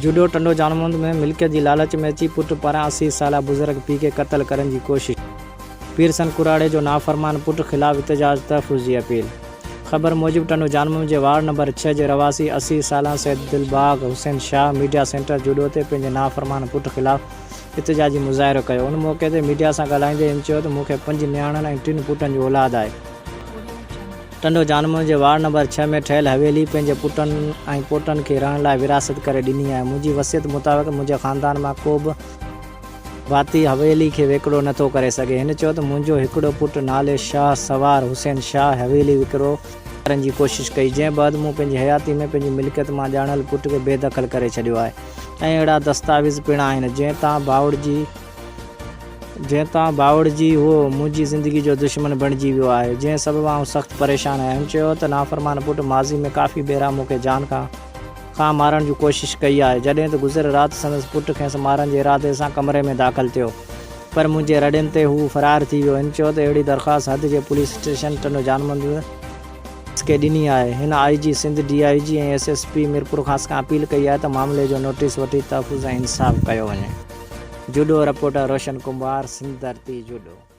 جوڏو ٽنڊو جانمند ۾ ملڪيت جي لالچ ۾ اچي پٽ پاران 80 سالا بزرگ پيء کي قتل ڪرڻ جي ڪوشش، پيرسن ڪراڙي جو نافرمان پٽ خلاف احتجاج تحفظ جي اپيل. خبر موجب ٽنڊو جانمند جي وارڊ نمبر ڇهه جي رهواسي 80 سالا سيد دلباغ حسين شاهه ميڊيا سينٽر جوڏو تي پنهنجي نافرمان پٽ خلاف احتجاجي مظاهرو ڪيو ان موقعي تي ميڊيا سان ڳالهائيندي هن چيو ته مون کي پنج نياڻن ۽ ٽن پٽن جو اولاد آهي. ٽنڊو جانمون جي وارڊ نمبر ڇهه ۾ ٺهيل حويلي پنهنجي پٽن ۽ پوٽن کي رهڻ لاء وراثت ڪري ڏني آهي. منهنجي وصيت مطابق منهنجي خاندان مان ڪو به ڀاتي حويلي کي وڪرو نه ٿو ڪري سگهي. هن چيو ته منهنجو هڪڙو پٽ نالي شاهه سوار حسين شاهه حويلي وڪرو ڪرڻ جي ڪوشش ڪئي، جنهن بعد مون پنهنجي حياتي ۾ پنهنجي ملڪيت مان ڄاڻايل پٽ کي بي دخل ڪري ڇڏيو آهي ۽ اهڙا دستاويز پڻ آهن، جنهن تان باوڙجي جنهن تان باوڙجي هو منهنجي زندگي جو دشمن بڻجي ويو آهي، جنهن سبب آئون سخت پريشان آهيان. هن چيو ته نافرمان پٽ ماضي ۾ ڪافي ڀيرا مون کي جان کان کان مارڻ جون ڪوشش ڪئي آهي، جڏهن ته گذريل رات سندس پٽ کيس مارڻ جي ارادي سان ڪمري ۾ داخل ٿيو، پر منهنجي رڙين تي هو فرار ٿي ويو. هن چيو ته اهڙي درخواست حد جي پوليس اسٽيشن ٽنڊو جان محمد کي ڏني آهي. هن I G Sindh, D I G ۽ S S P Mirpurkhas کان اپيل ڪئي آهي ته معاملي جو نوٽيس وٺي تحفظ ۽ انصاف ڪيو وڃي. جوڏو، رپورٽر روشن ڪنڀار، سنڌ ڌرتي، جوڏو.